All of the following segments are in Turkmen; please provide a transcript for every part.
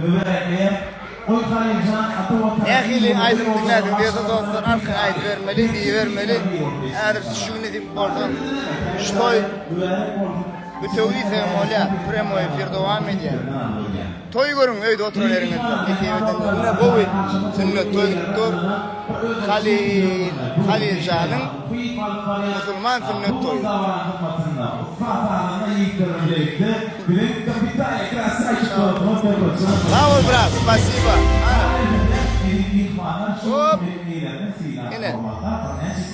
mübärekleýär. Goý Haliljan ata Watana Nähili aýdym diňläsiň diýse dostlar arkaýyn aýdybermeli diýibermeli. Häzir şu gün nesip bolsa şu toý bütewi diýsegem bolýar. Premoý efir dowam edýär. Toý görüň öýde oturan ýeriňizde. Nesip edende ine gowy sünnet toý gidip dur. Halyl Halyljanyň musulman sünnet toýy. Sag bol brat, spasiba. Ana. Hop. Ine.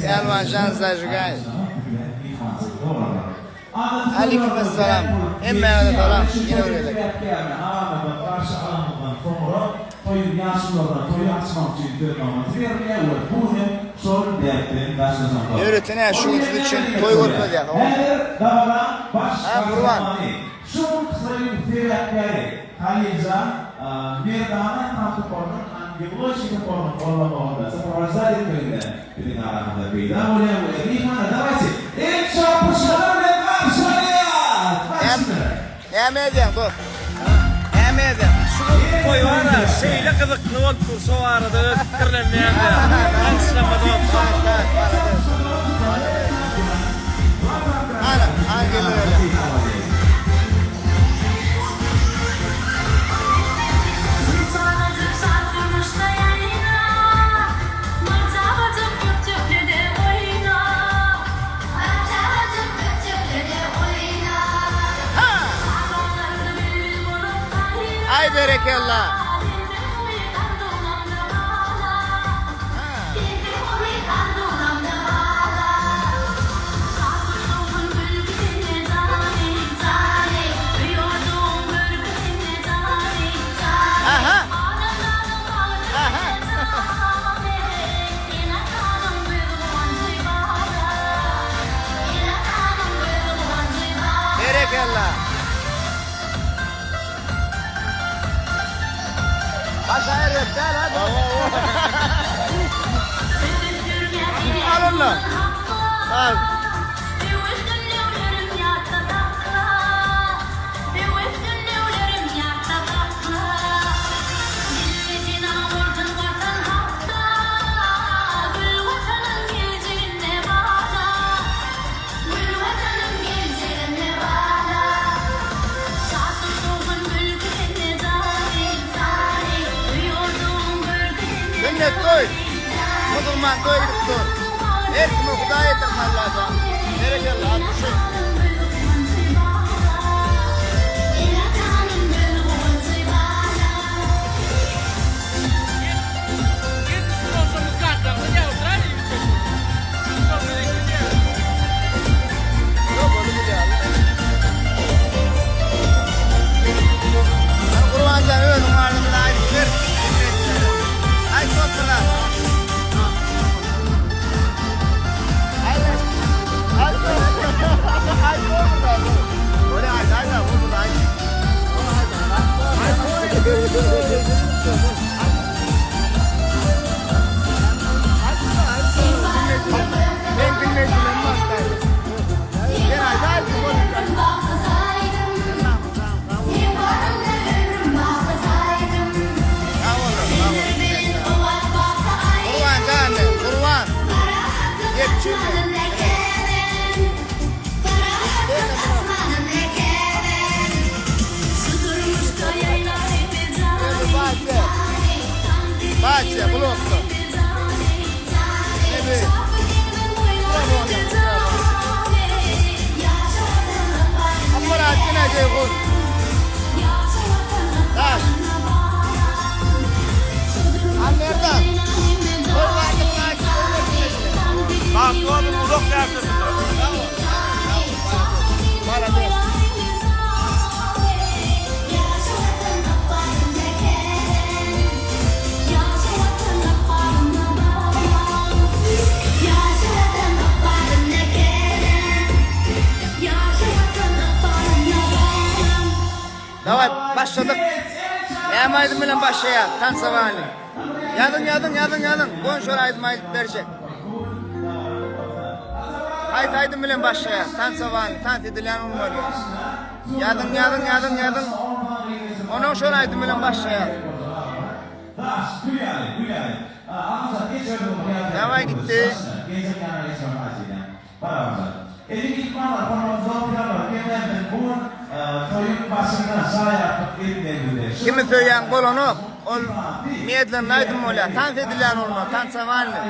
Pälwanjan zažigaý. Aleýkum essalam. Hemmäňize salam. Ýene bir gezek. Ýörite nä şu gün siz üçin toý görkezýäs ogul. Ha Gurban. Şu günki toýuň sebäpkäri Haliljan Merdana han toparynyň Angeloçi toparynyň gollamagynda, soprowaždat etmeginde biziň aramyzda peýda bolýar we myhmana dawayte el çarpyşmalar bilen garşy alýas! Başyna! Näme edýäň dost? Näme edýäň? Şu günki toý bara şeýle gyzykly bolup dur şo barada öz pikirlenmeýän-de. Bagyşlama dost. Ana, ana geldiler. Aý berekella. Aha. Aha. Berekella. Başa erbet däl ha dost. Al onda. Sag. Sünnet toý. Musulman toý gidip dur. Her kime Hudaý ýetirsin Allajan. Berekella altmyşy. Gurbanjan özüň barada bir aýdyp ber. Aýt dostlar. Baçya, blokda. Daş. Merdan. Bagtly boluň, uzak ýaşasynlar. Malades. Daway başladyk. Näme aýdym bilen başlaýar? Tansowany. Ýazyň, ýazyň, ýazyň, ýazyň. Goý şol aýdymy aýdyp berjek. Haýsy aýdym bilen başlaýar? Tansowany, tans edilýän bolmaly. Ýazyň, ýazyň, ýazyň, ýazyň. Onuň şol aýdym bilen başlaýar. Daway gitdi. Kimi söýýäň bolanok. Ol medlenli aýdym bolýar. Tans edilýän bolmaly, tansowalnyý.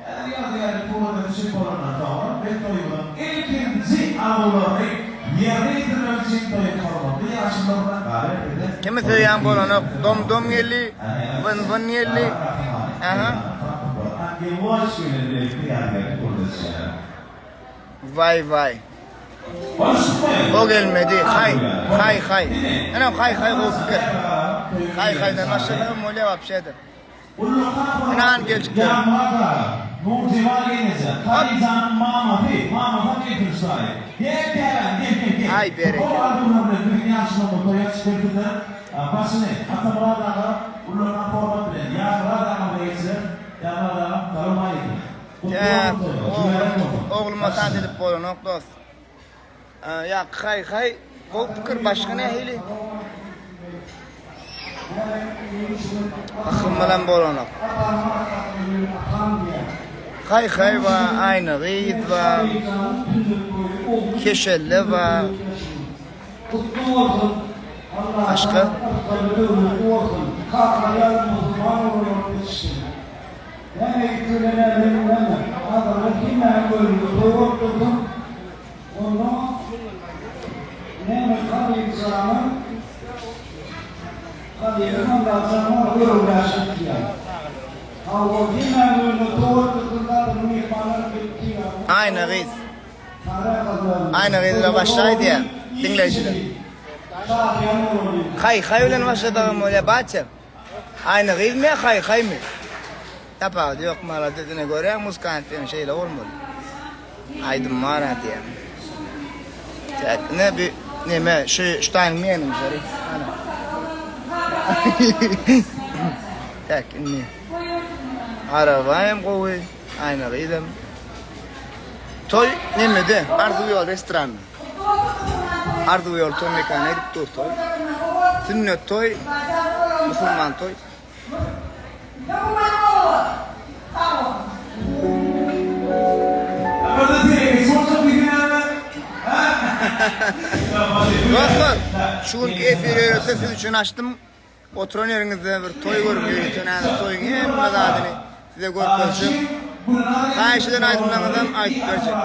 Häzir ýazýarly surata düşüp bolandan soňra biz toýumyzyň ilkinji arzuwlaryny ýerine ýetirmek üçin toýuň hormatly ýaşulularyna galyberse-de Kimi söýýän bolanok dom dom geldi wyn wyn geldi aha. Waý waý. O gelmedi haý haý haý ine haý haý gowy pikir haý haýdan başlasagam bolýa wapşe-de. Ynan gelşikler. Ýagmyrat aga, Nurjemal gelneje, Halyjanyň mamasy, mamasam gelsin şu taýy. Gel käbäm, gel, gel, gel. Aý berekella. Bu arzuwlar bilen biziň ýaşulymyz toýa çykyp gelsinler. Başyny Atamyrat aga ullakan hormat bilen Ýagmyrat agamyza geçirer. Ýagmyrat agam, salowmaleýkim. Gutly Täk, bolsun toýuňyz, mübärek oglum, bolsun. ogluma tans edip bolanok dost. Ýa haý haý gowy pikir başga nähili? Ahym bilen bolanok. Haý haý ba, aýna gyz ba, keşelle ba. Başga? Onda näme Halyljanyň Halylyň Allajanyň görogly diýýär. Hawa, hemmäniň öňünde towar tutsun gadyr myhmanlar gelip diýýär. Aýna gyz. Aýna gyz bilen başlaý diýýär diňleýjiler. Haý haý bilen başladagam bolýar batja. Aýna gyzmy ýa haý haýmy? Tapawudy ýok malades ine görýäň muzykant diýen şeýle bolmaly. Aýdym bar-a diýýän. Täk ine bi neme şu ştaýyň menejeri. Ana. Täk indi. Araba hem gowy, aýna gyzam. Toý nemede? Arzuw ýol restoranda. Arzuw ýol toý mekany edip dur toý. Sünnet toý, musulman toý. Dostlar, şu günki efiri ýörite siz üçin açdym. Oturan ýeriňizde bir toý görüp ýörite näme toýuň hemme zadyny size görkezjek. Haýyş eden aýdymlaryňyzam aýdyp berjek.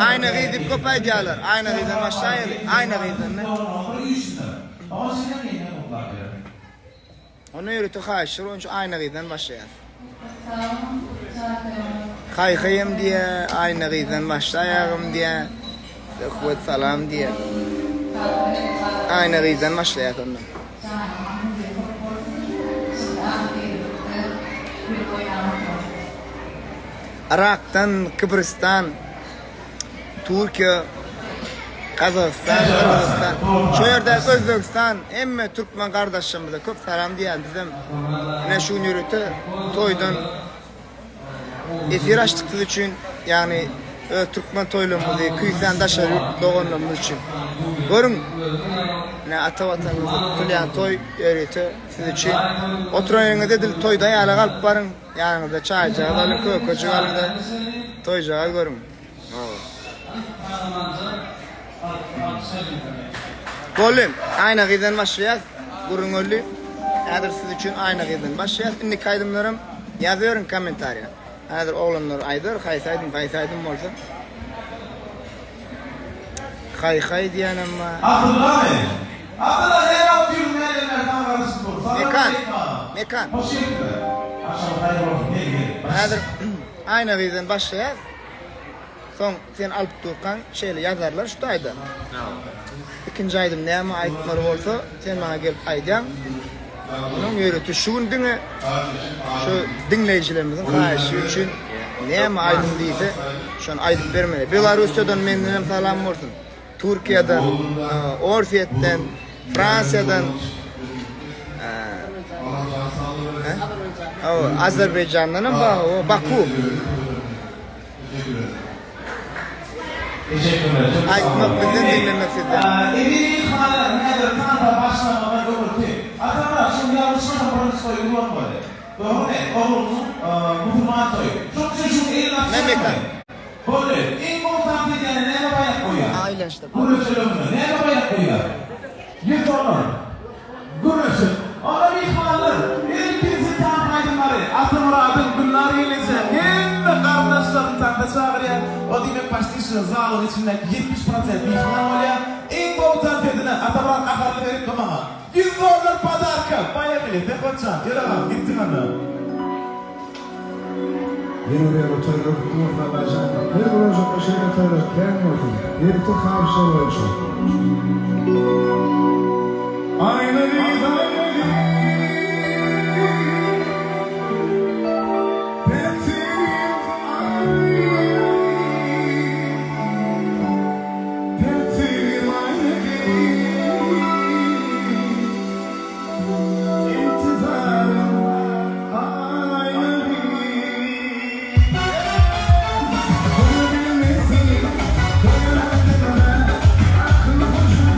Aýna gyz diýip köp aýdýarlar. Aýna gyzdan başlaýaly. Aýna gyzdan. Onda ýörite haýyşlar boýunça Aýna gyzdan başlaýas. Haý-haýam diýýä, Aýna gyzdan başlaýagam diýýä, Söhbet salam diýýä. Aýna gyzdan başlaýas onda. Yrakdan, Kybrysdan. Türkiýe, Gazagystan, Gyrgyzystan, şo ýerdäki Özbegistan hemme türkmen gardaşlarymyza köp salam diýýän bizem ine şu gün ýörite toýdan efir açdyk siz üçin ýagny öz türkmen toýlarymyzy küýsän daşary ýurt doganlarymyz üçin görüň ine ata watanymyzda tutulýan toý ýörite siz üçin oturan ýeriňizde edil toýda ýaly galyp baryň ýanyňyzda çaýjagaz alyň kökejik alyňda toýjagaz görüň. Boldy. Aýna gyzdan başlaýas. Gürrüň öldi. Häzir siz üçin Aýna gyzdan başlaýas. Indiki aýdymlaram ýazyberiň kommentariýa. Häzir oglanlar aýdar, haýsy aýdym, haýsy aýdym bolsa. Haý haý diýenem bar. Abdyllamy? Abdylla näme otyryn näden bäri saňa garaşyp dur. Salam Mekan. aleýkum agam. Mekan. Hoş gelipsiňiz. Agşamyň haýyr bolsun. Gel gel. Häzir Aýna gyzdan başlaýas. Soň sen alyp durkaň şeýle ýazarlar şu taýda. Ikinji aýdym näme aýtmaly bolsa sen maňa gelip aýdýaň. Onuň ýörite şu gün diňe şu diňleýjilerimiziň haýyşy üçin näme aýdym diýse şony aýdyp bermeli. Belarussiýadan mendenem salam bolsun. Türkiýeden, Orsýetden, Fransiýadan, Azerbaýjandanam bar, Baku. Teşekkürler. Çok sag Aýtmak boluň. bizden diňlemek sizden. Eziz myhmanlar häzir tansa başlamadan öňürti Atamyrat şuň ýalňyşmasam birinji toýy ulanmaly. Dogrymy? Oglunyň musulman toýy. Şoň üçin şuň elini Mekan. açýarmy? Boldy. Iň gowy tans edýäne näme baýrak goýýar? Aýlanşdyk. Gürleşeli öňüne. Näme baýrak goýýar? 100 dollar. Gürleşip. Onda myhmanlar, ilkinji tans aýdymlary Atamyradyň, Gülnar gelnejeň, hemme garyndaşlaryny tansa çagyrýar. O diýmek paçti şu zalyň içindäki 70 prosent myhman bolýar. Iň gowy tans edene Atamyrat gaharly seretme maňa. 100 dollar podarka! Poýehali, Sehbatjan, gel agam, gitdik onda. Ýene bir ýola toýlar gutly bolsun Allajan her gurajakda şeýle toýlar kän bolsun ýörite haýyşlar boýunça. Aýna gyz aýna gyz Täsiz aýna gyz Täsiz aýna gyz. Intizarym aýna Köne bilmesin, köne dememe, akyl hoşuna.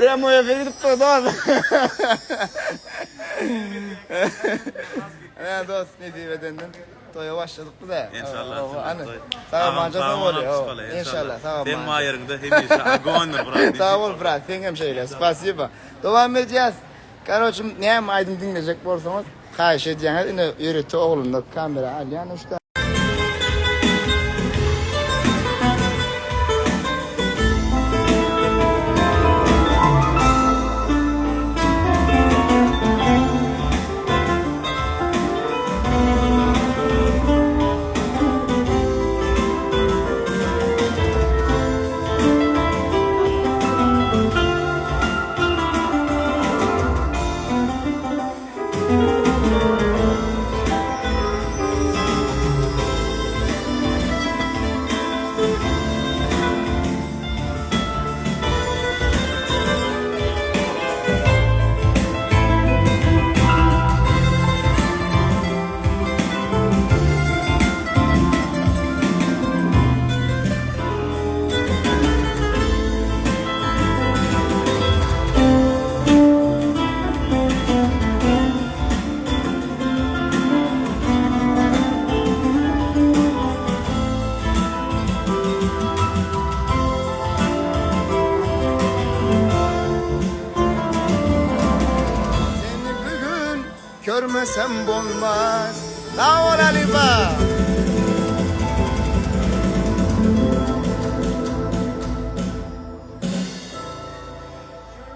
Prýamoý efir gidip dur dos. Ene dos nesip edenden toýa başladyk biz-ä. Enşallah Ana. Sag bolmaň sag bol. Enşallah sag bolmaň. Sen maýeriňde hemişe agondyr brat. Sag bol brat sen hem şeýle. Spasiba. Dowam edýäs. Karoçe näme aýdym diňlejek bolsaňyz haýyş edýäňiz ine ýörite oglumda kamera alýan uçda. Seni bugün körmesem bolmaz. Sag bol Alipa.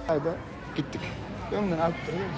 Hayda gitdik. Öňden alyp durýar.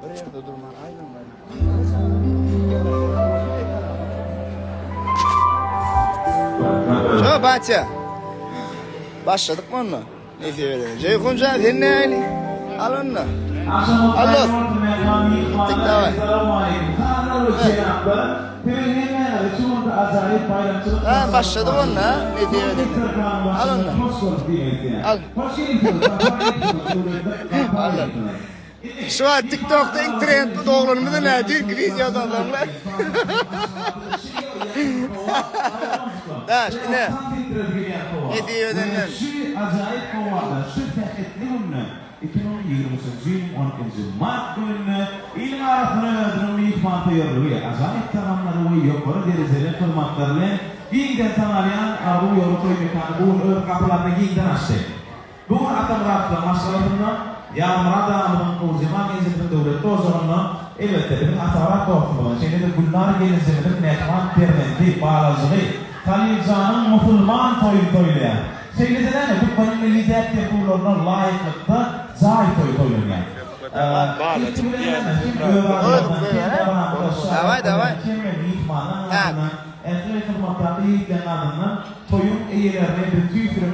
Bir ýerde durman aýlanmaly. Şo batya. Başladyk mı onda? Nesip eder. Jeýhun jan sen nähili? Al onda. Al dost. Gitdik daway. Ha başladyk onda nesip eder. Al onda. Al. Al. Şu wagt TikTokda iň trendli doglanymyz ine düýnki wideodan soňra. Daş ine. Nesip edenden. Şu ajaýyp howada, şu sähetli günde, 2023-nji ýylyň 12-nji mart gününde iliň arasynda özüniň myhmansöýerligi, ajaýyp tagamlary we ýokary derejeli hyzmatlary bilen giňden tanalýan Arzuw ýoly toý mekany bu gün öz gapylaryny giňden açdy. Bu gün Atamyratlaryň maşgalasynda, Ýazmyrat agamyzyň, Nurjemal ejesiniň döwletli ojagynda, elbetde, biziň Atamyrat dostumyzyň, şeýle-de Gülnar gelnejemiziň mähriban perzendi, balajygy Halyljanyň musulman toýuny toýlaýar. Şeýle-de näme, türkmeniň milli däp-dessurlaryna laýyklykda jaý toýy toýlanýar. Ilki bilen näme, hem öz adymyzdan, hem dabaramyzda şaýat bolýan hemme myhmanlaryň adyndan, ähli hyzmatdaky ýigitleriň adyndan toýuň eýelerini biz tüýs ýürekden.